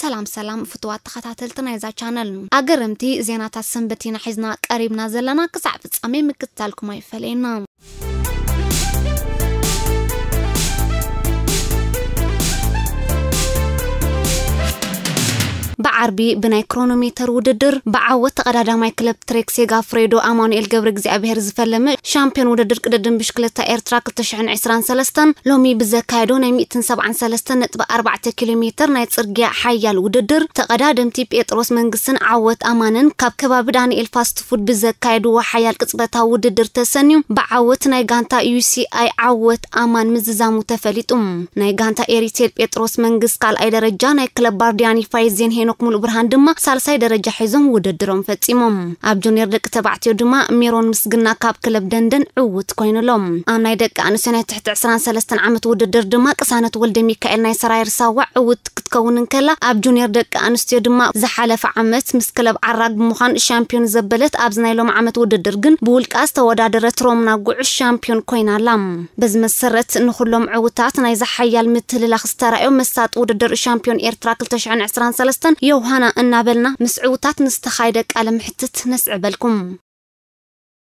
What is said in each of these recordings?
ሰላም ሰላም ፍትዋት ተኸታተልቲ ናይዛ ቻነል፣ ኣገረምቲ ዜናታት ሰንበት ኢና ሒዝና ቀሪብና ዘለና። ክሳዕ ፍጻሜ ምክትታልኩም ኣይፈለየና። ብዓርቢ ብናይ ክሮኖሜተር ውድድር ብዓወት ተቐዳዳማይ ክለብ ትሬክ ሴጋፍሬዶ ኣማኑኤል ገብረ እግዚኣብሔር ዝፈለመ ሻምፒዮን ውድድር ቅድድም ብሽክለታ ኤርትራ ክልተ ሽሕን ዕስራን ሰለስተን ሎሚ ብዘካየዶ ናይ ሚእትን ሰብዓን ሰለስተን ነጥቢ ኣርባዕተ ኪሎ ሜትር ናይ ጽርግያ ሓያል ውድድር፣ ተቐዳደምቲ ጴጥሮስ መንግስትን ዓወት ኣማንን ካብ ከባቢ ዳንኤል ፋስት ፉድ ብዘካየድዎ ሓያል ቅጽበታዊ ውድድር ተሰንዩ ብዓወት ናይ ጋንታ ዩ ሲ ኣይ ዓወት ኣማን ምዝዛሙ ተፈሊጡ። ናይ ጋንታ ኤሪቴል ጴጥሮስ መንግስት ካልኣይ ደረጃ፣ ናይ ክለብ ባርዲያን ፋይዜን ሄኖክ ሙሉእ ብርሃን ድማ ሳልሳይ ደረጃ ሒዞም ውድድሮም ፈጺሞም። ኣብ ጁኒየር ደቂ ተባዕትዮ ድማ ሜሮን ምስግና ካብ ክለብ ደንደን ዕውት ኮይኑሎም። ኣብ ናይ ደቂ ኣንስትዮ ናይ ትሕቲ ዕስራን ሰለስተን ዓመት ውድድር ድማ ቅሳነት ወልደ ሚካኤል ናይ ሰራየር ሳዋ ዕውት ክትከውን እንከላ፣ ኣብ ጁኒየር ደቂ ኣንስትዮ ድማ ዝሓለፈ ዓመት ምስ ክለብ ዓራግ ብምዃን ሻምፒዮን ዘበለት፣ ኣብዚ ናይ ሎም ዓመት ውድድር ግን ብውልቃ ዝተወዳደረት ሮምና ጉዕሽ ሻምፒዮን ኮይና ኣላ። በዚ መሰረት ንኹሎም ዕውታት ናይዚ ሓያል ምትልላኽ ዝተራእዮ መሳጢ ውድድር ሻምፒዮን ኤርትራ ክልተ ሽሕን ዕስራን ሰለስተን ዮውሃና እናበልና ምስ ዕውታት ንዝተኻየደ ቃለ ምሕትት ነስዕበልኩም።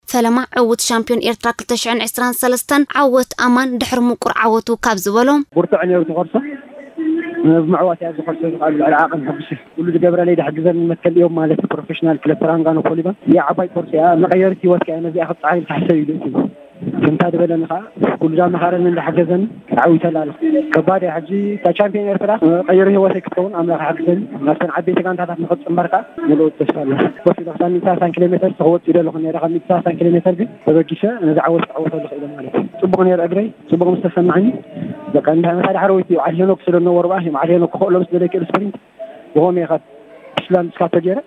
ፈለማ ዕውት ሻምፒዮን ኤርትራ ክልተ ሽሕን ዕስራን ሰለስተን ዓወት ኣማን ድሕሪ ምቁር ዓወቱ ካብ ዝበሎ። ብርቱዕ ነይሩ እቲ ኮርሶ። ብምዕዋት እያ ኣብዚ ኮርሶ ዝኸኣል ልዕሊ ዓቐን ሓጉስ እዩ። ኩሉ ዝገብረለይ ዝሕግዘኒ መትከል እዮም ማለት ፕሮፌሽናል ክለብ ተራንጋኖ ፖሊባን። እያ ዓባይ ኮርሶ እያ፣ መቐየሪት ህይወትካ እያ፣ ነዚኣ ክትጸዓር ኢልካ ሕሰብ ኢሉ እዩ። ከምታ ዝበለኒ ኸዓ ኩሉ ዳመኻረኒ እንዳሓገዘኒ ተዓዊተላ ኣለኹ። ከባድ እያ ሕጂ እታ ቻምፒዮን ኤርትራ መቐየሪ ህይወተይ ክትከውን ኣምላኽ ይሓግዘኒ። ናብተን ዓበይቲ ጋንታታት ንኽጽመር ከኣ ምሉእ ተስፋ ኣለኒ። ኮፍ ኢለ ክሳብ ሚእቲ ሰላሳን ኪሎ ሜተር ክወጽእ ደለኹ ነይረ። ካብ ሚእቲ ሰላሳን ኪሎ ሜተር ግን ተበጊሰ ነዚ ዓወት ክዕወተሉ ክኢለ ማለት እዩ። ጽቡቕ ነይሩ እግረይ፣ ጽቡቕ ምስ ተሰማዕኒ በቃ እንታይ መታ ዳሕረወይቲ በዓል ሄኖክ ስለ ዝነበሩ በኣ፣ በዓል ሄኖክ ክኽእሎ ምስ ደለየ ክእል ስፕሪንት ብኸመይ ኢኻ ስላም እስካቶ ገይረ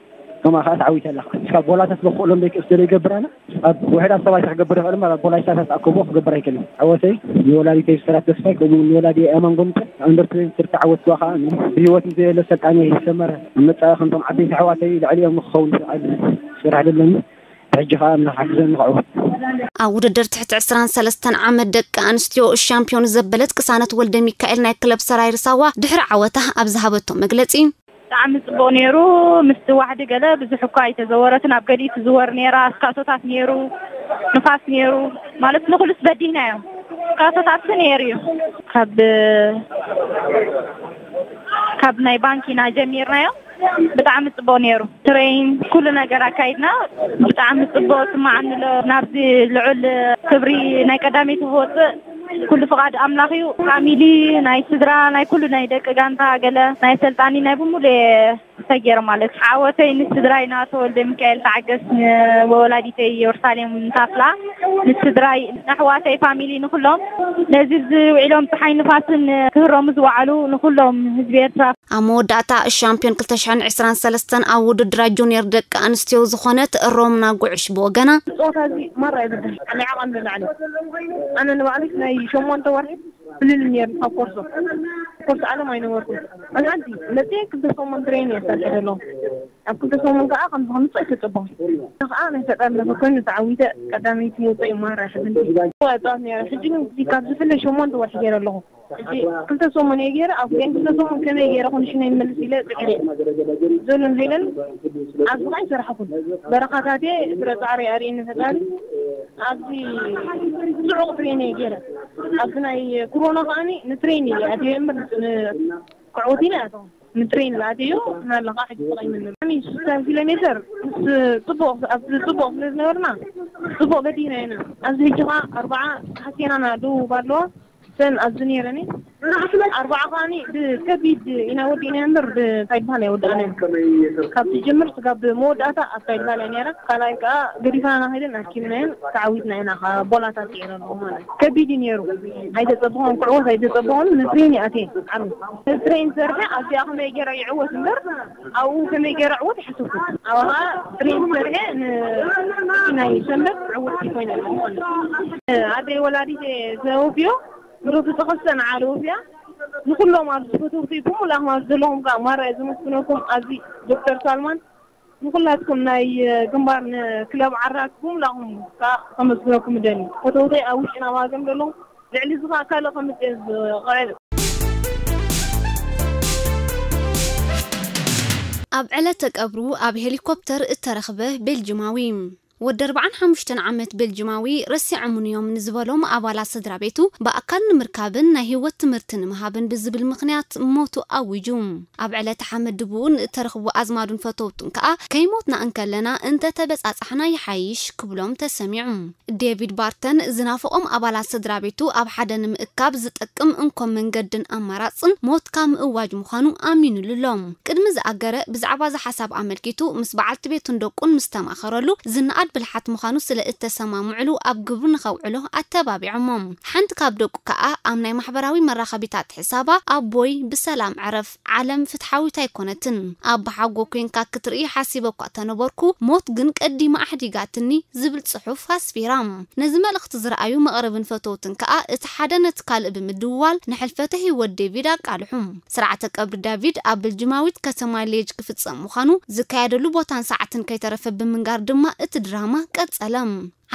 ከማ ከዓ ተዓዊተ ኣለኻ። እስካብ ቦላታ ስለ ክኽእሎም ደይክእል ስለ ዘይገብር ኣነ ኣብ ውሕዳት ሰባት ክገብር ይኽእል እምበር ኣብ ቦላይሳታት ኣከቦ ክገብር ኣይክእልን። ዓወተይ ንወላዲተይ ብሰራት ተስፋይ ከምኡ እውን ንወላዲ ኣማን ጎምተ ኣንደር ትሬን ስር ተዓወትዋ ከዓ ብህይወት ንዘየለ ሰልጣን ይሰመረ መፃኢ ከምቶም ዓበይቲ ኣሕዋተይ ልዕሊኦም ንክኸውን ዝኽእል ስራሕ ዘለኒ ሕጂ ከዓ ኣምላኽ ሓግዘኒ ክዕወት። ኣብ ውድድር ትሕቲ ዕስራን ሰለስተን ዓመት ደቂ ኣንስትዮ ሻምፒዮን ዘበለት ቅሳነት ወልደ ሚካኤል ናይ ክለብ ሰራይ ርሳዋ ድሕሪ ዓወታ ኣብ ዝሃበቶ መግለጺ፣ ብጣዕሚ ጽቡቕ ነይሩ። ምስቲ ዋሕዲ ገለ ብዙሕ እኳ ኣይተዘወረትን፣ ኣብ ገሊኡ ትዝወር ነይራ። እስካቶታት ነይሩ፣ ንፋስ ነይሩ፣ ማለት ንኹሉስ በዲህናዮ። እስካቶታት ነይሩ እዩ። ካብ ካብ ናይ ባንኪና ጀሚርናዮ። ብጣዕሚ ጽቡቕ ነይሩ። ትሬን ኩሉ ነገር ኣካይድና ብጣዕሚ ጽቡቕ ስማዓኒ ኣሎ። ናብዚ ልዑል ክብሪ ናይ ቀዳመይቲ ክወጽእ ኩሉ ፍቓድ ኣምላኽ እዩ። ፋሚሊ፣ ናይ ስድራ፣ ናይ ኩሉ ናይ ደቂ ጋንታ፣ ገለ ናይ ሰልጣኒ ናይ ብምሉእ እየ ተገይረ ማለት። ዓወተይ ንስድራይ ናቶ ወልደ ሚካኤል ተዓገስ፣ ንወላዲተይ ኢየሩሳሌም ታፍላ፣ ንስድራይ፣ ንኣሕዋተይ፣ ፋሚሊ፣ ንኹሎም ነዚ ዝውዒሎም ፀሓይ ንፋስን ክህረሙ ዝወዓሉ ንኹሎም ህዝቢ ኤርትራ። ኣብ መወዳእታ ሻምፒዮን ክልተ ሽሕን ዕስራን ሰለስተን ኣብ ውድድራት ጁኒየር ደቂ ኣንስትዮ ዝኾነት ሮምና ጉዕሽ ብወገና፣ ጾታ እዚ ማራ ይብዳል። ናይ ዓቐን ንላዕሊ። ኣነ ንባዕለይ ናይ ሸሞንተ ወርሒ ፍልል ነይሩ ካብ ኮርሶ። ኮርሶ ዓለም ኣይነበርኩን። ኣነ ሓንቲ መፅየ ክልተ ሰሙን ትሬን እየ ሰርሐ ዘለኹ። ኣብ ክልተ ሰሙን ከዓ ከምዚ ከምፅእ ኣይተፀበኹን። ከዓ ናይ ፈጣሪ ለፈ ኮይኑ ተዓዊተ ቀዳመይቲ ወፀ እዩ ማራ ሕፍንቲ። እፃወት ነይረ። ሕጂ ግን ካብ ዝፍለ ሸሞንተ ወርሒ ገይረ ኣለኹ። ሕጂ ክልተ ሰሙን እየ ገይረ፣ ኣብ ክልተ ሰሙን ከመይ ገይረ ኮንዲሽነይ ይመልስ ኢለ ፅዒረ እየ። ዘሎ ንዘይለን ኣብዚ ከዓ ኣይሰራሕኩን። በረኻታት እየ፣ ፍረ ፃዕሪ ኣርእየኒ ፈጣሪ። ኣብዚ ፅዑቕ ትሬን እየ ገይረ። ኣብዚ ናይ ኮሮና ከዓኒ ንትሬን እየ ኣትየ እምበር ን-፣ ክዕወት ኢለ ኣይኣተኹን። ንትሬን ዝኣተዮ ናለኻ ሕጂ ተቐይመኒ። ኣሚ ሽዱሽተ ኪሎ ሜትር ምስ ጽቡቕ፣ ኣብዚ ጽቡቕ ስለ ዝነበርና ጽቡቕ በዲህና ኢና። ኣብዚ ሕጂ ኸኣ ኣርብዓ ሓሴናና ደቡብ ኣለዋ። እተን ኣብዚ ነይረን እየ። ኣርብዓ ኸኣኒ ብከቢድ ኢና ወዲእና እምበር ብታይ በሃል ኣይወዳእናን። ካብ ትጅምር ስጋብ መወዳእታ ኣብታይ በሃል እያ ነይራ። ካልኣይ ከኣ ገዲፋና ኸይደን ኣኪብናየን ተዓዊትና ኢና። ካብ ቦላታት ስዒረ ኣለኹ ማለት እዩ። ከቢድ እዩ ነይሩ። ኣይተጸበኹን፣ ክዕወት ኣይተጸበኹን። ንትሬን እየ ኣትየ ዓሚ። ንትሬን ሰርሐ ኣብዚኣ ከመይ ገይረ ይዕወት እምበር ኣብኡ ከመይ ገይረ ዕወት ኣይሓሰብኩን። ኣብኣ ትሬን ሰርሐ ን-፣ ናይ ሰንበት ዕወት ኮይነ ኣለኹ ማለት እዩ። ኣደይ ወላዲት እየ ዘወፍዮ። ሮቱ ተኸስተ ንዓለ ወፍያ። ንኹሎም ኣብዚ ፈተውቲ ብምሉኣኹም ኣብዚ ዘለኹም ከኣ ማራ እየ ዘመስግነኩም። ኣብዚ ዶክተር ሳልማን ንኹላትኩም ናይ ግንባር ንክለብ ዓራግ ብምሉኣኹም ከኣ ከመስግነኩም እደሊ። ፈተውተይ ኣብ ውሽጥን ኣብ ሃገርን ዘለኹም ልዕሊ እዚ ከኣ ካልእ ከምጽእ እየ ዝቕዕር። ኣብ ዕለተ ቀብሩ ኣብ ሄሊኮፕተር እተረኽበ ቤልጅማዊ። ወዲ ኣርባዓን ሓሙሽተን ዓመት ቤልጅማዊ ረሲዖምን እዮም ንዝበሎም ኣባላት ስድራ ቤቱ ብኣካል ንምርካብን ናይ ህይወት ትምህርቲ ንምሃብን ብዝብል ምኽንያት ሞቱ ኣዊጁ። ኣብ ዕለተ ሓመድ ድቡኡን እተረኽቡ ኣዝማዱን ፈተውቱን ከኣ ከይሞትና እንከለና እንተተበጻጻሕና ይሓይሽ ክብሎም ተሰሚዑ። ዴቪድ ባርተን ዝናፍቖም ኣባላት ስድራ ቤቱ ኣብ ሓደ ንምእካብ ዝጠቅም እንኮ መንገድን ኣማራጽን ሞትካ ምእዋጅ ምዃኑ ኣሚኑሉ ኣሎ። ቅድሚ ዝኣገረ ብዛዕባ እዚ ሓሳብ ኣመልኪቱ ምስ በዓልቲ ቤቱን ደቁን ምስ ተማኸረሉ ዝነኣድ ብልሓት ምዃኑ ስለ እተሰማምዕሉ ኣብ ግብሩ ንኸውዕሎ ኣተባቢዖሞ። ሓንቲ ካብ ደቁ ከኣ ኣብ ናይ ማሕበራዊ መራኸቢታት ሕሳባ ኣቦይ ብሰላም ዕረፍ፣ ዓለም ፍትሓዊት ኣይኮነትን፣ ኣብ ብሓጎ ኮንካ ክትርኢ ሓሲበ እኳ ተነበርኩ፣ ሞት ግን ቀዲማ ኣሕዲጋትኒ ዝብል ጽሑፍ ኣስፊራ። ነዚ መልእኽቲ ዝረኣዩ መቕርብን ፈተውትን ከኣ እቲ ሓደ ነቲ ካልእ ብምድውዋል ንሕልፈተ ህይወት ዴቪድ ኣቃልሑ። ስርዓተ ቀብሪ ዳቪድ ኣብ ብልጅማዊት ከተማ ሌጅ ክፍጸም ምዃኑ ዝካየደሉ ቦታን ሰዓትን ከይተረፈ ብምንጋር ድማ እቲ ድራማ ቀጸለ።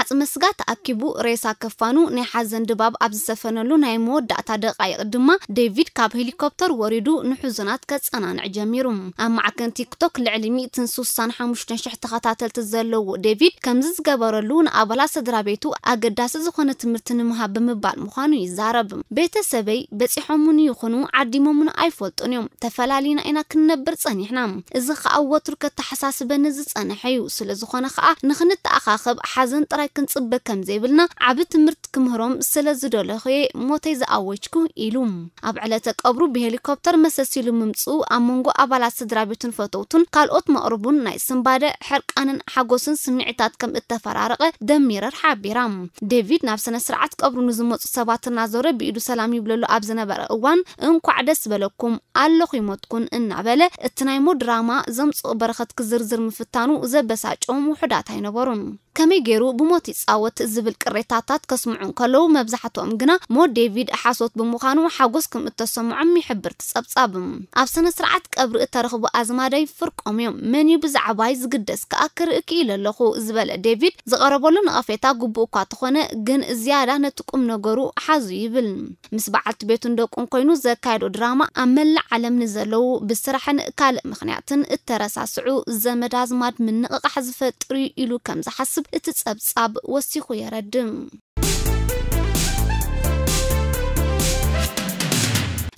ዓጽመ ስጋ ተኣኪቡ ሬሳ ከፋኑ ናይ ሓዘን ድባብ ኣብ ዝሰፈነሉ ናይ መወዳእታ ደቃይቕ ድማ ዴቪድ ካብ ሄሊኮፕተር ወሪዱ ንሕዙናት ከጸናንዕ ጀሚሩ። ኣብ ማዕከን ቲክቶክ ልዕሊ ሚእትን ስሳን ሓሙሽተን ሽሕ ተኸታተልቲ ዘለዎ ዴቪድ ከምዚ ዝገበረሉ ንኣባላት ስድራ ቤቱ ኣገዳሲ ዝኾነ ትምህርቲ ንምሃብ ብምባል ምዃኑ ይዛረብ። ቤተሰበይ በጺሖሙኒ ይኹኑ ዓዲሞሙኒ ኣይፈልጡን እዮም። ተፈላሊና ኢና ክንነብር ጸኒሕና። እዚ ኸኣ ወትሩ ከተሓሳስበኒ ዝጸንሐ እዩ። ስለ ዝኾነ ኸኣ ንኽንተኣኻኸብ ሓዘን ጥራይ ክንጽበ ከም ዘይብልና ዓቢ ትምህርቲ ክምህሮም ስለ ዝደለኹ እየ ሞተይ ዝኣወጅኩ ኢሉ። ኣብ ዕለተ ቀብሩ ብሄሊኮፕተር መሰስ ኢሉ ምምጽኡ ኣብ መንጎ ኣባላት ስድራ ቤቱን ፈተውቱን ካልኦት መቕርቡን ናይ ስንባደ፣ ሕርቃንን ሓጎስን ስምዒታት ከም እተፈራረቐ ደሚረር ሓቢራ። ዴቪድ ናብ ስነ ስርዓት ቀብሩ ንዝመጹ ሰባት እናዞረ ብኢዱ ሰላም ይብለሉ ኣብ ዝነበረ እዋን እንኳዕ ደስ በለኩም ኣለኹ ይሞትኩን እናበለ እቲ ናይ ሞት ድራማ ዘምጽኦ በረኸት ክዝርዝር ምፍታኑ ዘበሳጨዎም ውሑዳት ኣይነበሩን። ከመይ ገይሩ ብሞት ይጻወት ዝብል ቅሬታታት ከስምዑ እንከለዉ መብዛሕትኦም ግና ሞት ዴቪድ ሓሶት ብምዃኑ ሓጎስ ከም እተሰምዖም ይሕብር እቲ ጸብጻብ። ኣብ ስነ ስርዓት ቀብሪ እተረኽቡ ኣዝማደይ ፍርቆም እዮም። መን እዩ ብዛዕባይ ዝግደስ ከኣ ክርኢ ክኢለ ኣለኹ ዝበለ ዴቪድ ዝቐረበሉ ነቐፌታ ግቡእ እኳ ተኾነ ግን ዝያዳ ነቲ ቁም ነገሩ ሓዙ ይብል። ምስ በዓልቲ ቤቱን ደቁን ኮይኑ ዘካየዶ ድራማ ኣብ መላእ ዓለም ንዘለዉ ብስራሕን ካልእ ምኽንያትን እተረሳስዑ ዘመድ ኣዝማድ ምንቕቓሕ ዝፈጥር እዩ ኢሉ ከም ዝሓስብ እቲ ጸብጻብ ወሲኹ የረድእ።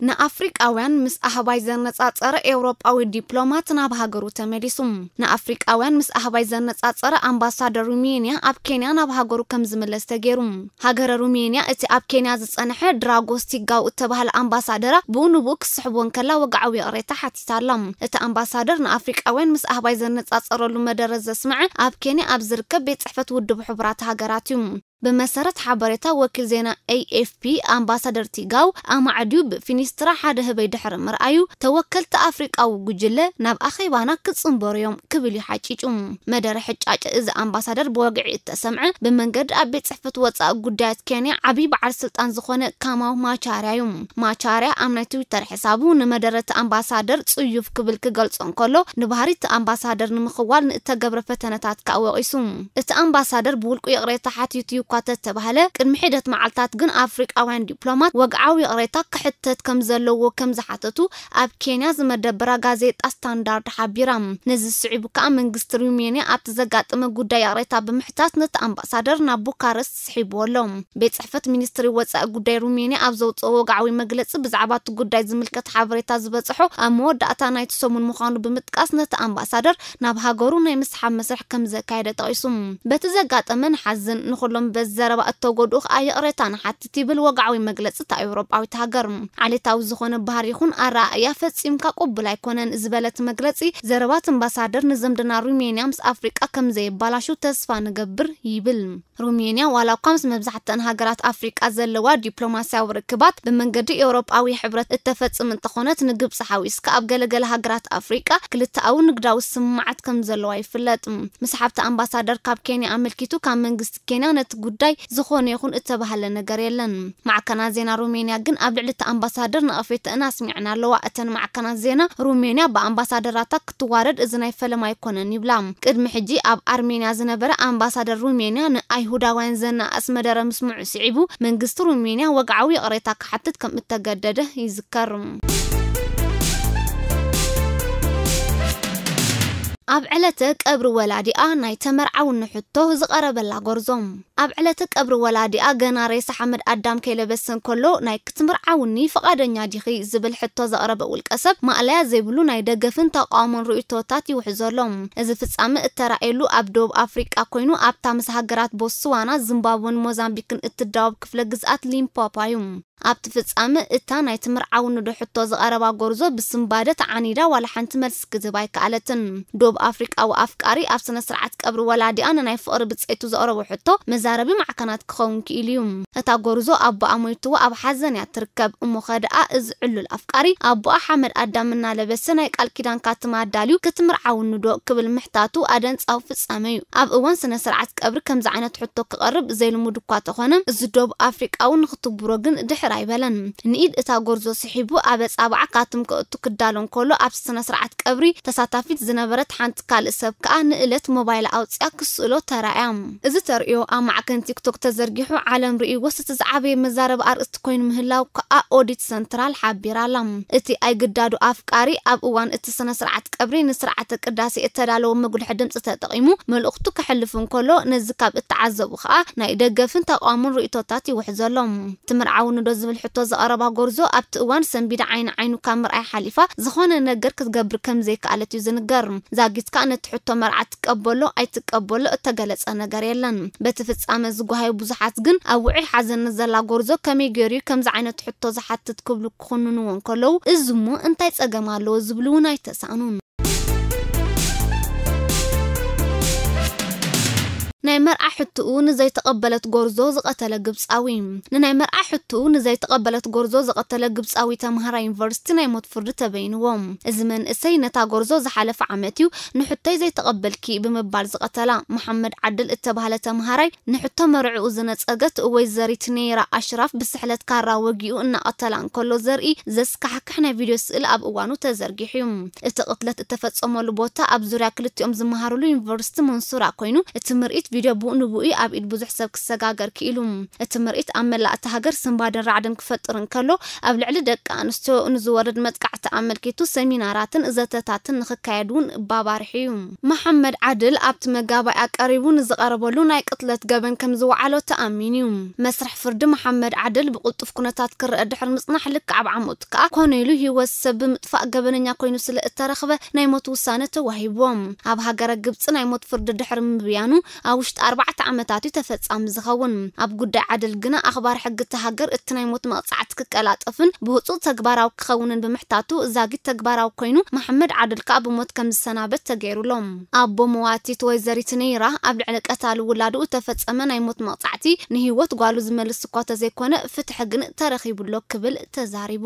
ንኣፍሪቃውያን ምስ ኣህባይ ዘነጻጸረ ኤውሮጳዊ ዲፕሎማት ናብ ሃገሩ ተመሊሱ። ንኣፍሪቃውያን ምስ ኣህባይ ዘነጻጸረ ኣምባሳደር ሩሜንያ ኣብ ኬንያ ናብ ሃገሩ ከም ዝምለስ ተገይሩ። ሃገረ ሩሜንያ እቲ ኣብ ኬንያ ዝጸንሐ ድራጎስ ቲጋው እተባህለ ኣምባሳደራ ብኡ ንብኡ ክስሕቦ እንከላ ወግዓዊ ይቕሬታ ሓቲታ ኣላ። እቲ ኣምባሳደር ንኣፍሪቃውያን ምስ ኣህባይ ዘነጻጸረሉ መደረ ዘስምዐ ኣብ ኬንያ ኣብ ዝርከብ ቤት ጽሕፈት ውድብ ሕቡራት ሃገራት እዩ። ብመሰረት ሓበሬታ ወኪል ዜና ኤ ኤፍ ፒ ኣምባሳደር ቲጋው ኣማዕድዩ ብፊኒስትራ ሓደ ህበይ ድሕሪ ምርኣዩ ተወከልቲ ኣፍሪቃዊ ጉጅለ ናብ ኣኼባና ክጽንበሩ እዮም ክብል እዩ ሓጪጩ። መደረ ሕጫጭ እዚ ኣምባሳደር ብወግዒ እተሰምዐ ብመንገዲ ኣብ ቤት ጽሕፈት ወጻኢ ጉዳያት ኬንያ ዓብዪ በዓል ስልጣን ዝኾነ ካማው ማቻርያ እዩ። ማቻርያ ኣብ ናይ ትዊተር ሕሳቡ ንመደረ እቲ ኣምባሳደር ጽዩፍ ክብል ክገልጾ እንከሎ ንባህሪ እቲ ኣምባሳደር ንምኽዋል ንእተገብረ ፈተነታት ከኣ ወቒሱ። እቲ ኣምባሳደር ብውልቁ ይቕሬታ ሓቲቱ እዩ እኳ ተተባህለ ቅድሚ ሒደት መዓልታት ግን ኣፍሪቃውያን ዲፕሎማት ወግዓዊ ይቕሬታ ክሕተት ከም ዘለዎ ከም ዝሓተቱ ኣብ ኬንያ ዝመደበራ ጋዜጣ ስታንዳርድ ሓቢራ። ነዚ ስዒቡ ከኣ መንግስቲ ሩሜንያ ኣብቲ ዘጋጠመ ጉዳይ ይቕሬታ ብምሕታት ነቲ ኣምባሳደር ናብ ቡካረስት ስሒብዎ ኣሎ። ቤት ጽሕፈት ሚኒስትሪ ወጻኢ ጉዳይ ሩሜንያ ኣብ ዘውጽኦ ወግዓዊ መግለጺ ብዛዕባ እቲ ጉዳይ ዝምልከት ሓበሬታ ዝበጽሖ ኣብ መወዳእታ ናይቲ ሰሙን ምዃኑ ብምጥቃስ ነቲ ኣምባሳደር ናብ ሃገሩ ናይ ምስሓብ መስርሕ ከም ዘካየደ ጠቒሱ። በቲ ዘጋጠመ ንሓዝን፣ ንኹሎም በዚ ዘረባ እተጎድኡ ከኣ ይቕሬታ ንሓትት ይብል ወግዓዊ መግለጺ እታ ኤውሮጳዊት ሃገር። ዓሌታዊ ዝኾነ ባህሪ ይኹን ኣረኣእያ ፈጺምካ ቅቡል ኣይኮነን ዝበለት መግለጺ ዘረባት ኣምባሳደር ንዘምድና ሩሜንያ ምስ ኣፍሪቃ ከም ዘየባላሹ ተስፋ ንገብር ይብል። ሩሜንያ ዋላ እኳ ምስ መብዛሕትአን ሃገራት ኣፍሪቃ ዘለዋ ዲፕሎማስያዊ ርክባት ብመንገዲ ኤውሮጳዊ ሕብረት እተፈጽም እንተኾነት ንግብጺ ሓዊስካ ኣብ ገለገለ ሃገራት ኣፍሪቃ ክልተኣዊ ንግዳዊ ስምምዓት ከም ዘለዋ ይፍለጥ። ምስሓብቲ ኣምባሳደር ካብ ኬንያ ኣመልኪቱ ካብ መንግስቲ ኬንያ ነቲ ጉዳይ ዝኾነ ይኹን እተባህለ ነገር የለን። ማዕከናት ዜና ሩሜንያ ግን ኣብ ልዕሊ እቲ ኣምባሳደር ነቐፌተአን ኣስሚዐን ኣለዋ። እተን ማዕከናት ዜና ሩሜንያ ብኣምባሳደራታ ክትዋረድ እዚ ናይ ፈለማ ኣይኮነን ይብላ። ቅድሚ ሕጂ ኣብ ኣርሜንያ ዝነበረ ኣምባሳደር ሩሜንያ ንኣይሁዳውያን ዘነኣእስ መደረ ምስምዑ ስዒቡ መንግስቲ ሩሜንያ ወግዓዊ ይቕሬታ ክሓትት ከም እተገደደ ይዝከር። ኣብ ዕለተ ቀብሪ ወላዲኣ ናይ ተመርዓውኒ ሕቶ ዝቐረበላ ጎርዞ። ኣብ ዕለተ ቀብሪ ወላዲኣ ገና ሬሳ ሓመድ ኣዳም ከይለበሰ እንከሎ ናይ ክትምርዓውኒ ፍቓደኛ ዲኺ ዝብል ሕቶ ዘቕረበ ውልቀ ሰብ ማእለያ ዘይብሉ ናይ ደገፍን ተቓውሞን ርእይቶታት ይውሕዞ ኣሎ። እዚ ፍጻመ እተራእየሉ ኣብ ደቡብ ኣፍሪቃ ኮይኑ ኣብታ ምስ ሃገራት ቦትስዋና፣ ዚምባብወን ሞዛምቢክን እትዳወብ ክፍለ ግዝኣት ሊምፖፖ እዩ። ኣብቲ ፍጻመ እታ ናይ ትምርዓውኒ ዶ ሕቶ ዝቐረባ ጎርዞ ብስንባደ ተዓኒዳ ዋላ ሓንቲ መልሲ ክትህብ ኣይከኣለትን። ዶብ ኣፍሪቃዊ ኣፍቃሪ ኣብ ስነ ስርዓት ቀብሪ ወላዲኣ ንናይ ፍቕሪ ብጸይቱ ዘቕረቦ ሕቶ መዛረቢ ማዕከናት ክኸውን ክኢሉ እዩ። እታ ጎርዞ ኣቦኣ ሞይትዋ ኣብ ሓዘን እያ ትርከብ። እሞ ኸ ደኣ እዚ ዕሉል ኣፍቃሪ ኣቦኣ ሓመድ ኣዳም እናለበሰ ናይ ቃል ኪዳን ካትማ ኣዳልዩ ክትምርዓውኒ ዶ ክብል ምሕታቱ ኣደንጻዊ ፍጻመ እዩ። ኣብ እዋን ስነ ስርዓት ቀብሪ ከምዚ ዓይነት ሕቶ ክቐርብ ዘይልሙድ እኳ ተኾነ፣ እዚ ዶብ ኣፍሪቃዊ ንኽትግብሮ ግን ድሕር ኣይበለን። ንኢድ እታ ጎርዞ ስሒቡ ኣብ ኣጻብዓ ካትም ከእቱ ክዳሎ እንከሎ፣ ኣብ ስነ ስርዓት ቀብሪ ተሳታፊት ዝነበረት ሓንቲ ካልእ ሰብ ከኣ ንእለት ሞባይላ ኣውጺኣ ክስእሎ ተራእያ። እዚ ተርእዮ ኣብ ማዕከን ቲክቶክ ተዘርጊሑ ዓለም ርእይዎ፣ እቲ ዝዓበየ መዛረቢ ኣርእስቲ ኮይኑ ምህላው ከኣ ኦዲት ሰንትራል ሓቢራ ኣላ። እቲ ኣይግዳዱ ኣፍቃሪ ኣብ እዋን እቲ ስነ ስርዓት ቀብሪ ንስርዓተ ቅዳሴ እተዳለወ መጉልሒ ድምጺ ተጠቒሙ መልእኽቱ ከሕልፍ እንከሎ፣ ነዚ ካብ እተዓዘቡ ከኣ ናይ ደገፍን ተቓውሞን ርእይቶታት ይውሕዘሎም። ትምርዓውኒ ዶ ዝብል ሕቶ ዘቐረባ ጎርዞ ኣብቲ እዋን ሰንቢዳ ዓይኒ ዓይኑ ካብ ምርኣይ ሓሊፋ ዝኾነ ነገር ክትገብር ከም ዘይከኣለት እዩ ዝንገር። ዛጊት ከኣ ነቲ ሕቶ መርዓ ትቀበሎ ኣይትቀበሎ እተገለጸ ነገር የለን። በቲ ፍጻመ ዝጓሃዩ ብዙሓት ግን ኣብ ውዑይ ሓዘን ንዘላ ጎርዞ ከመይ ገይሩ እዩ ከምዚ ዓይነት ሕቶ ዝሓትት ክብሉ ክኹንንዎ እንከለዉ፣ እዚ እሞ እንታይ ጸገም ኣለዎ ዝብሉ እውን ኣይተሳእኑን። ናይ መርዓ ሕትኡ ንዘይተቐበለት ጎርዞ ዝቐተለ ግብጻዊ። ንናይ መርዓ ሕትኡ ንዘይተቐበለት ጎርዞ ዝቐተለ ግብጻዊ ተምሃራይ ዩኒቨርሲቲ ናይ ሞት ፍርዲ ተበይንዎ። እዚ መንእሰይ ነታ ጎርዞ ዝሓለፈ ዓመት እዩ ንሕቶይ ዘይተቐበልኪ ብምባል ዝቐተላ። መሓመድ ዓድል እተባህለ ተምሃራይ ንሕቶ መርዕኡ ዝነጸገት ወይዘሪት ኔይራ ኣሽራፍ ብስሕለት ካራ ወጊኡ እናቐተላ እንከሎ ዘርኢ ዘስካሕክሕ ናይ ቪድዮ ስእል ኣብ እዋኑ ተዘርጊሑ እዩ። እቲ ቅትለት እተፈጸመሉ ቦታ ኣብ ዙርያ ክልቲኦም ዝመሃርሉ ዩኒቨርሲቲ መንሱራ ኮይኑ፣ እቲ ምርኢት ቪድዮ ብኡ ንብኡ ኣብ ኢድ ብዙሕ ሰብ ክሰጋገር ክኢሉ። እቲ ምርኢት ኣብ መላእ እታ ሃገር ስንባደን ራዕድን ክፈጥር እንከሎ፣ ኣብ ልዕሊ ደቂ ኣንስትዮ ንዝወርድ መጥቃዕቲ ኣመልኪቱ ሰሚናራትን ዘተታትን ንኽካየድ እውን ባባርሒ እዩ። መሓመድ ዓድል ኣብቲ መጋባእያ ቀሪቡ ንዝቐረበሉ ናይ ቅትለት ገበን ከም ዝወዓሎ ተኣሚኑ እዩ። መስርሕ ፍርዲ መሓመድ ዓድል ብቕልጡፍ ኩነታት ክረአ ድሕሪ ምጽናሕ፣ ልክዕ ኣብ ዓመቱ ከኣ ኮነ ኢሉ ህይወት ሰብ ብምጥፋእ ገበነኛ ኮይኑ ስለ እተረኽበ ናይ ሞት ውሳነ ተዋሂብዎ። ኣብ ሃገረ ግብጺ ናይ ሞት ፍርዲ ድሕሪ ምብያኑ ኣብ ውሽጢ ኣርባዕተ ዓመታት እዩ ተፈጻሚ ዝኸውን። ኣብ ጉዳይ ዓድል ግና ኣኽባር ሕጊ እታ ሃገር እቲ ናይ ሞት መቕጻዕቲ ክቀላጠፍን ብህጹጽ ተግባራዊ ክኸውንን ብምሕታቱ ዛጊት ተግባራዊ ኮይኑ መሓመድ ዓድል ከኣ ብሞት ከም ዝሰናበት ተገይሩሎም። ኣቦ መዋቲት ወይዘሪት ነይራ ኣብ ልዕሊ ቀታሊ ውላዱ እተፈጸመ ናይ ሞት መቕጻዕቲ ንህይወት ጓሉ ዝመልስ እኳ ተዘይኮነ ፍትሒ ግን ተረኺቡሎ ክብል ተዛሪቡ።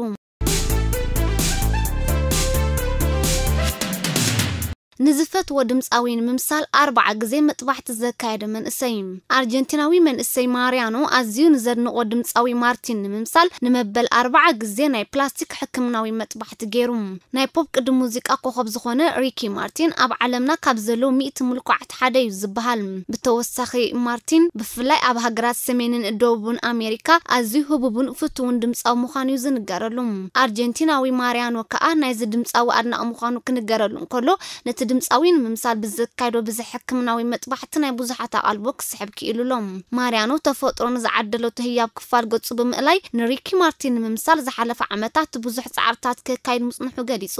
ንዝፈትዎ ድምጻዊ ንምምሳል ኣርባዓ ግዜ መጥባሕቲ ዘካየደ መንእሰይ። ኣርጀንቲናዊ መንእሰይ ማርያኖ ኣዝዩ ንዘድንቖ ድምጻዊ ማርቲን ንምምሳል ንመበል ኣርባዓ ግዜ ናይ ፕላስቲክ ሕክምናዊ መጥባሕቲ ገይሩ። ናይ ፖፕ ቅዲ ሙዚቃ ኮኸብ ዝኾነ ሪኪ ማርቲን ኣብ ዓለምና ካብ ዘለዉ ሚእቲ ምልኩዓት ሓደ እዩ ዝበሃል። ብተወሳኺ ማርቲን ብፍላይ ኣብ ሃገራት ሰሜንን ደቡብን ኣሜሪካ ኣዝዩ ህቡብን ፍቱውን ድምጻዊ ምዃኑ እዩ ዝንገረሉ። ኣርጀንቲናዊ ማርያኖ ከኣ ናይዚ ድምጻዊ ኣድናቒ ምዃኑ ክንገረሉ እንከሎ፣ ነቲ ድምጻዊ ንምምሳል ብዘካየዶ ብዝሒ ሕክምናዊ መጥባሕቲ ናይ ብዙሓት ኣቓልቦ ክስሕብ ክኢሉ ኣሎ። ማርያኖ ተፈጥሮ ንዝዓደለቶ ህያብ ክፋል ገጹ ብምእላይ ንሪኪ ማርቲን ንምምሳል ዝሓለፈ ዓመታት ብዙሕ ጻዕርታት ከካይድ ምጽንሑ ገሊጹ።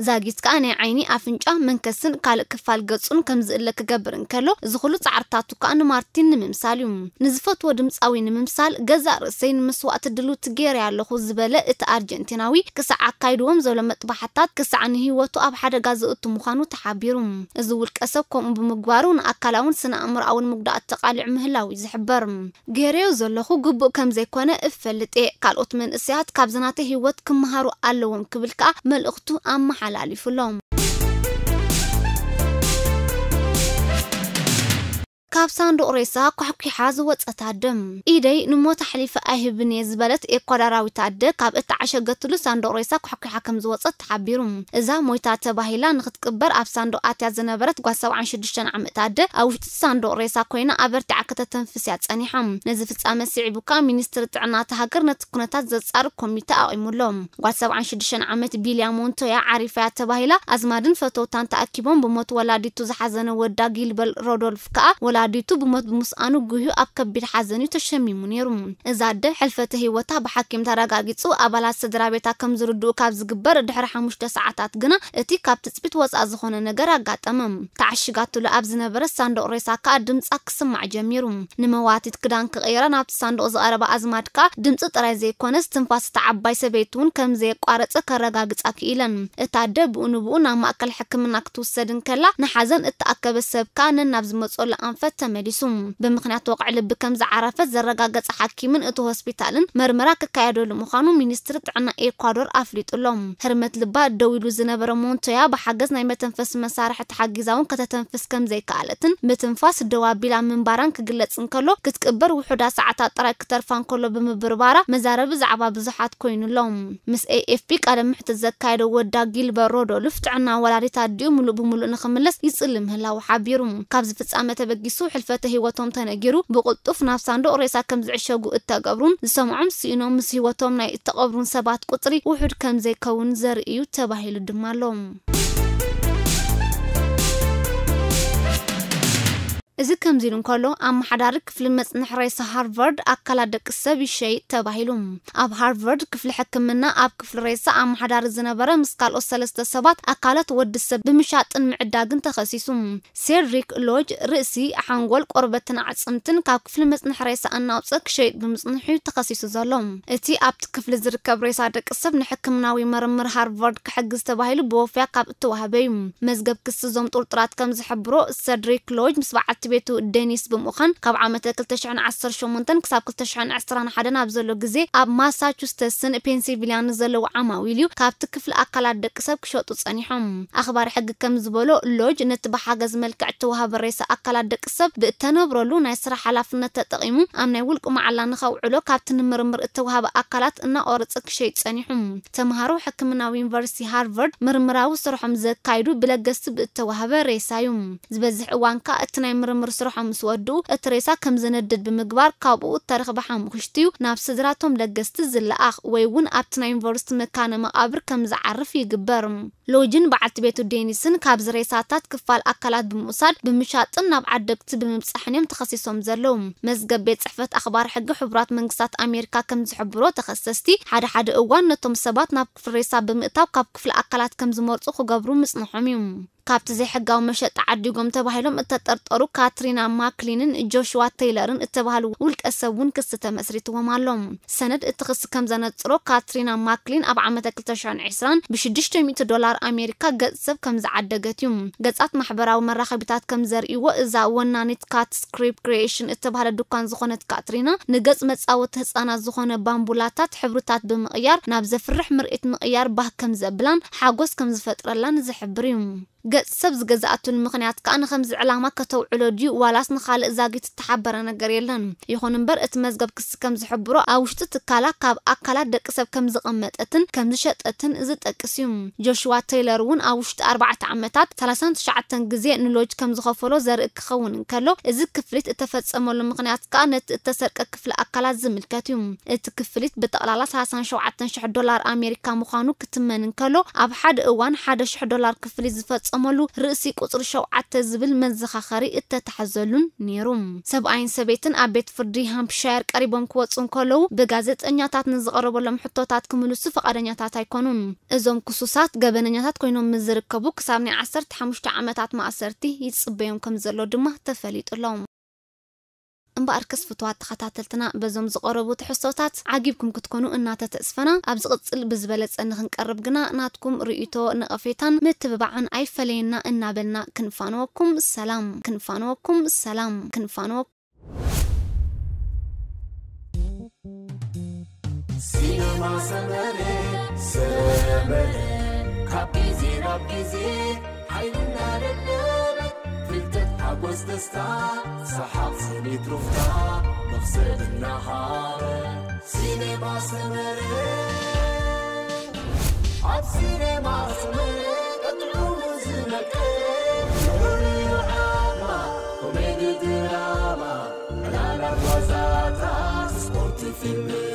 ዛጊት ከኣ ናይ ዓይኒ፣ ኣፍንጫ፣ መንከስን ካልእ ክፋል ገጹን ከም ዝእለ ክገብር እንከሎ፣ እዚ ኩሉ ጻዕርታቱ ከኣ ንማርቲን ንምምሳል እዩ። ንዝፈትዎ ድምጻዊ ንምምሳል ገዛእ ርእሰይ ንመስዋእቲ ድልውቲ ገይረ ኣለኹ ዝበለ እቲ ኣርጀንቲናዊ፣ ክሳዕ ኣካይድዎም ዘሎ መጥባሕታት ክሳዕ ንህይወቱ ኣብ ሓደጋ ዘእቱ ምዃኑ ተሓቢሩ። እዚ ውልቀ ሰብ ከምኡ ብምግባሩ ንኣካላውን ስነ ኣእምሮኣውን ምጉዳኣት ተቓሊዑ ምህላው እዩ ዝሕበር። ገይረዮ ዘለኹ ግቡእ ከም ዘይኮነ እፈልጥ እየ። ካልኦት መንእሰያት ካብዚ ናተይ ህይወት ክመሃሩ ኣለዎም ክብል ከኣ መልእኽቱ ኣመሓላሊፉሎም። ካብ ሳንዱቕ ሬሳ ኳሕኲሓ ዝወጸት ኣደ። ኢደይ ንሞት ኣሕሊፈ ኣይህብን እየ ዝበለት ኤኳዳራዊት ኣደ ካብ እተዓሸገትሉ ሳንዱቕ ሬሳ ኳሕኲሓ ከም ዝወጸት ተሓቢሩ። እዛ ሞይታ ተባሂላ ንክትቅበር ኣብ ሳንዱቕ ኣትያ ዝነበረት ጓል ሰብዓን ሽዱሽተን ዓመት ኣደ ኣብ ውሽጢ ሳንዱቕ ሬሳ ኮይና ኣበርቲዓ ከተተንፍስ እያ ጸኒሓ። ነዚ ፍጻመ ስዒቡ ከኣ ሚኒስትሪ ጥዕና እታ ሃገር ነቲ ኩነታት ዘጻሪ ኮሚተ ኣቒሙሎ። ጓል ሰብዓን ሽዱሽተን ዓመት ቢልያ ሞንቶያ ዓሪፋ እያ ተባሂላ ኣዝማድን ፈተውታን ተኣኪቦም ብሞት ወላዲቱ ዝሓዘነ ወዳ ጊልበርት ሮዶልፍ ከኣ ወላዲቱ ብሞት ብምስኣኑ ጉህዩ ኣብ ከቢድ ሓዘን እዩ ተሸሚሙ ነይሩ። እዛ ኣደ ሕልፈተ ህይወታ ብሓኪም ተረጋጊጹ ኣባላት ስድራ ቤታ ከም ዝርድኡ ካብ ዝግበር ድሕሪ ሓሙሽተ ሰዓታት ግና እቲ ካብ ትጽቢት ወጻኢ ዝኾነ ነገር ኣጋጠመ። ተዓሺጋትሉ ኣብ ዝነበረ ሳንዱቕ ሬሳ ከኣ ድምጻ ክስማዕ ጀሚሩ። ንመዋቲት ክዳን ክቕይራ ናብቲ ሳንዱቕ ዝቐረባ ኣዝማድ ከኣ ድምጺ ጥራይ ዘይኮነስ ትንፋስ እታ ዓባይ ሰበይቲ እውን ከም ዘየቋረጸ ከረጋግጻ ክኢለን። እታ ኣደ ብኡ ንብኡ ናብ ማእከል ሕክምና ክትውሰድ እንከላ ንሓዘን እተኣከበ ሰብ ከኣ ነናብ ዝመጸሉ ኣንፈት ተመሊሱ። ብምኽንያት ወቕዒ ልቢ ከም ዝዓረፈት ዘረጋገጸ ሓኪምን እቲ ሆስፒታልን መርመራ ክካየደሉ ምዃኑ ሚኒስትሪ ጥዕና ኤኳዶር ኣፍሊጡ ኣሎ። ህርመት ልባ ደው ኢሉ ዝነበረ ሞንቶያ ብሓገዝ ናይ መተንፈሲ መሳርሒ ተሓጊዛ እውን ከተተንፍስ ከም ዘይከኣለትን ምትንፋስ ደው ኣቢላ ምንባራን ክግለጽ እንከሎ ክትቅበር ውሑዳት ሰዓታት ጥራይ ክተርፋ እንከሎ ብምብርባራ መዛረቢ ዛዕባ ብዙሓት ኮይኑ ኣሎ። ምስ ኤኤፍፒ ቃለ መሕትት ዘካየደ ወዳ ጊልበርት ሮዶልፍ ጥዕና ወላዲት ኣዲኡ ምሉእ ብምሉእ ንኽምለስ ይጽሊ ምህላዉ ሓቢሩ። ካብዚ ፍጻመ ተበጊሱ ሕልፈተ ህይወቶም ተነጊሩ ብቕልጡፍ ናብ ሳንዱቕ ሬሳ ከም ዝዕሸጉ እተገብሩን ዝሰምዖም ስኢኖም ምስ ህይወቶም ናይ እተቐብሩን ሰባት ቁጽሪ ውሑድ ከም ዘይከውን ዘርኢ እዩ ተባሂሉ ድማ ኣሎ። እዚ ከምዚ ኢሉ እንከሎ ኣመሓዳሪ ክፍሊ መጽንሒ ሬሳ ሃርቫርድ ኣካላት ደቂ ሰብ ይሸይጥ ተባሂሉ። ኣብ ሃርቫርድ ክፍሊ ሕክምና ኣብ ክፍሊ ሬሳ ኣመሓዳሪ ዝነበረ ምስ ካልኦት ሰለስተ ሰባት ኣካላት ወዲ ሰብ ብምሻጥን ምዕዳግን ተኸሲሱ። ሴድሪክ ሎጅ ርእሲ፣ ሓንጎል፣ ቆርበትን ኣዕጽምትን ካብ ክፍሊ መጽንሒ ሬሳ እናውጽአ ክሸይጥ ብምጽንሑ እዩ ተኸሲሱ ዘሎ። እቲ ኣብቲ ክፍሊ ዝርከብ ሬሳ ደቂ ሰብ ንሕክምናዊ ምርምር ሃርቫርድ ክሕግዝ ተባሂሉ ብወፍያ ካብ እተዋህበ እዩ። መዝገብ ክሲ እዞም ጥርጡራት ከም ዝሕብሮ ሰድሪክ ሎጅ ምስ በዓልቲ ቤቱ ዴኒስ ብምዃን ካብ ዓመተ ክልተ ሽሕን ዓሰርተ ሸሞንተን ክሳብ ክልተ ሽሕን ዕስራን ሓደን ኣብ ዘሎ ግዜ ኣብ ማሳቹስተስን ፔንሲልቪንያን ንዘለዉ ዓማዊል እዩ ካብቲ ክፍሊ ኣካላት ደቂ ሰብ ክሸጡ ጸኒሖም። ኣኽባሪ ሕጊ ከም ዝበሎ ሎጅ ነቲ ብሓገዝ መልክዕ እተዋህበ ሬሳ ኣካላት ደቂ ሰብ ብእተነብረሉ ናይ ስራሕ ሓላፍነት ተጠቒሙ ኣብ ናይ ውልቁ መዓላ ንኸውዕሎ ካብቲ ንምርምር እተዋህበ ኣካላት እናቆረጸ ክሸይጥ ጸኒሑ። ተምሃሮ ሕክምናዊ ዩኒቨርሲቲ ሃርቫርድ ምርምራዊ ስርሖም ዘካይዱ ብለገስቲ ብእተዋህበ ሬሳ እዩ። ዝበዝሕ እዋን ከኣ እቲ ናይ ምርምር ስርሖም ምስ ወድኡ እቲ ሬሳ ከም ዝነድድ ብምግባር ካብኡ እተረኽበ ሓሙኽሽቲ እዩ ናብ ስድራቶም ለገስቲ ዝለኣኽ ወይ እውን ኣብቲ ናይ ዩኒቨርሲቲ መካነ መቓብር ከም ዝዓርፍ ይግበር። ሎጅን በዓልቲ ቤቱ ዴኒስን ካብዚ ሬሳታት ክፋል ኣካላት ብምውሳድ ብምሻጥን ናብ ዓደግቲ ብምብጻሕን እዮም ተኸሲሶም ዘለዉ። መዝገብ ቤት ጽሕፈት ኣኽባር ሕጊ ሕቡራት መንግስታት ኣሜሪካ ከም ዝሕብሮ ተኸሰስቲ ሓደ ሓደ እዋን ነቶም ሰባት ናብ ክፍሊ ሬሳ ብምእታው ካብ ክፍሊ ኣካላት ከም ዝመርጹ ክገብሩ ምጽንሖም እዩ። ካብቲ ዘይሕጋዊ መሸጣ ዓዲጎም ተባሂሎም እተጠርጠሩ ካትሪና ማክሊንን ጆሽዋ ቴይለርን እተባህሉ ውልቀ ሰብ እውን ክሲ ተመስሪትዎም ኣሎ። ሰነድ እቲ ክሲ ከም ዘነጽሮ ካትሪና ማክሊን ኣብ ዓመተ ክልተ ሽሕን ዕስራን ብሽዱሽተ ሚእቲ ዶላር ኣሜሪካ ገጽ ሰብ ከም ዝዓደገት እዩ። ገጻት ማሕበራዊ መራኸቢታት ከም ዘርእይዎ እዛ ወናኒት ካት ስክሪፕት ክሪኤሽን እተባህለ ድኳን ዝኾነት ካትሪና ንገጽ መጻወቲ ህጻናት ዝኾነ ባምቡላታት ሕብርታት ብምቕያር ናብ ዘፍርሕ ምርኢት ምቕያር ባህ ከም ዘብላን ሓጎስ ከም ዝፈጥረላን ዝሕብር እዩ። ገጽ ሰብ ዝገዝኣትሉ ምኽንያት ከኣ ንኸምዚ ዕላማ ከተውዕሎ ድዩ ዋላስ ንኻልእ ዛጊት እተሓበረ ነገር የለን። ይኹን እምበር እቲ መዝገብ ክሲ ከም ዝሕብሮ ኣብ ውሽጢ ትካላ ካብ ኣካላት ደቂ ሰብ ከም ዝቐመጠትን ከም ዝሸጠትን ዝጠቅስ እዩ። ጆሽዋ ቴይለር እውን ኣብ ውሽጢ ኣርባዕተ ዓመታት ሰላሳን ትሽዓተን ግዜ ንሎጅ ከም ዝኸፈሎ ዘርኢ ክኸውን እንከሎ እዚ ክፍሊት እተፈጸመሉ ምኽንያት ከኣ ነቲ እተሰርቀ ክፍሊ ኣካላት ዝምልከት እዩ። እቲ ክፍሊት ብጠቕላላ ሰላሳን ሸውዓተን ሽሕ ዶላር ኣሜሪካ ምዃኑ ክትመን እንከሎ ኣብ ሓደ እዋን ሓደ ሽሕ ዶላር ክፍሊት ዝፈጸመሉ ርእሲ ቁጽሪ ሸውዓተ ዝብል መዘኻኸሪ እተታሕዘሉን ነይሩ። ሰብኣይን ሰበይትን ኣብ ቤት ፍርዲ ሃምፕሻየር ቀሪቦም ክወጹ እንከለዉ ብጋዜጠኛታት ንዝቐረበሎም ሕቶታት ክምልሱ ፈቓደኛታት ኣይኮኑን። እዞም ክሱሳት ገበነኛታት ኮይኖም ምስ ዝርከቡ ክሳብ ናይ ዓሰርተ ሓሙሽተ ዓመታት ማእሰርቲ ይጽበዮም ከም ዘሎ ድማ ተፈሊጡ ኣሎ። እምበኣርከስ ፍቱዋት ተኸታተልትና በዞም ዝቐረቡ ትሕዝቶታት ዓጊብኩም ክትኮኑ እናተተስፈና ኣብ ዝቕጽል ብዝበለጸ ንኽንቀርብ ግና ናትኩም ርእይቶ ነቐፌታን ምትብባዕን ኣይፈለየና እናበልና ክንፋንወኩም ሰላም ክንፋንወኩም ሰላም ክንፋንወኩም ሲነማ ሰመረ ሰመረ ካብ ግዜ ናብ ግዜ ሓይልና ደለበ ፍልጠት ሓጎስ ደስታ፣ ሰሓቕ ስኒት ሩፍታ፣ መኽሰብ እናሃረ፣ ሲኔማ ሰመረ። ኣብ ሲኔማ ሰመረ፣ ቀጥዑ ዝመቀ፣ ልዑል ዓማ፣ ኮሜዲ ድራማ፣ ዕላላት ዋዛታት፣ ስፖርት ፊልም